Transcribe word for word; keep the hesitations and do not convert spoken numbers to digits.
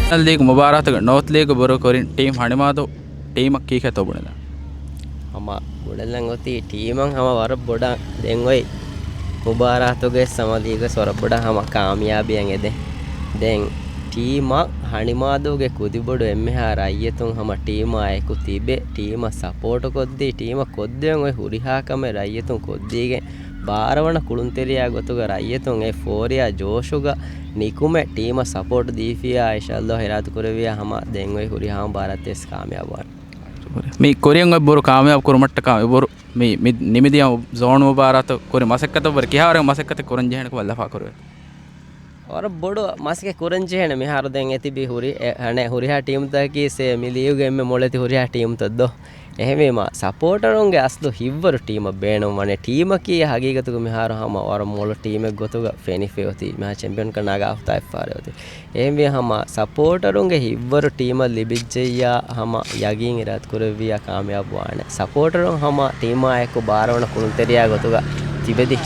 ނެޝަނަލް ލީގް މުބާރާތުގެ ނޯތް ލީގު ބުރު ކުރިން ޓީމް ހަނިމާދޫ ޓީމަށް ކީކޭތޯ ބުނެލަން؟ ހަމަ ބުނެލަން އޮތީ ޓީމަށް ހަމަ ވަރަށް ބޮޑަށް ދެން އޮތް މުބާރާތުގެ ހަމަ ލީގުވެސް ވަރަށް ބޮޑަށް ހަމަ ކާމިޔާބީއަށް އެދެން. ދެން ޓީމަށް ހަނިމާދޫގެ ކުދިބޮޑު އެންމެހާ ރައްޔިތުން ހަމަ ޓީމާ އެކު ތިބެ، ޓީމަށް ސަޕޯޓު ކޮށްދީ، ޓީމަށް ކޮށްދޭން އޮތް ހުރިހާ ކަމެއް ރައްޔިތުން ކޮށްދީގެން، ބާރަ ވަނަ ކުޅުންތެރިޔާ ގޮތުގަ ރައްޔިތުން އެ ފޯރިޔާ ޖޯޝުގަ ނިކުމެ ޓީމަށް ސަޕޯޓް ދީފިޔާ، އިންޝާﷲ އިރާދަ ކުރެއްވިޔާ ހަމަ ދެން އޮތް ހުރިހާ މުބާރާތެއް ވެސް ކާމިޔާބުވާނެ. މި ކުރިން އޮތް ބުރު ކާމިޔާބު ކުރުމަށްޓަކާ މި ބުރު މި، މި ނިމިދިޔަ ޒޯން މުބާރާތު ކުރި މަސައްކަތަށްވުރެ ކިހާވަރެއް މަސައްކަތެއް ކުރަން ޖެހޭނެ ކަމަށް ލަފާ ކުރެވޭ؟ ވަރަށް ބޮޑު މަސައްކަތް ކުރަން ޖެހޭނެ މިހާރު ދެން އެ ތިބި ހުރި، އެ، އަނެއް ހުރިހާ ޓީމުތަކަކީ ސޭ މި ލީގުގެ އެންމެ މޮޅެތި ހުރިހާ ޓީމުތައް ދޯ. އެހެންވީމަ، ސަޕޯޓަރުންގެ އަސްލު ހިތްވަރު ޓީމަށް ބޭނުން ވަނީ. ޓީމަކީ ހަގީގަތުގަ މިހާރު ހަމަ ވަރަށް މޮޅު ޓީމެއް ގޮތުގަ ފެނިފައި އޮތީ. މިހާ ޗެމްޕިއަންކަން ނަގާ ހުތާ އެއްފަހަރެއް އޮތީ. އެހެންވީ ހަމަ ސަޕޯޓަރުންގެ ހިތްވަރު ޓީމަށް ލިބިއްޖެއްޔާ ހަމަ ޔަގީން އިރާދަ ކުރެއްވިޔާ ކާމިޔާބު ވާނެ. ސަޕޯޓަރުން ހަމަ ޓީމާ އެކު ބާރަ ވަނަ ކުޅުންތެރިޔާ ގޮތުގަ ތިބެދި.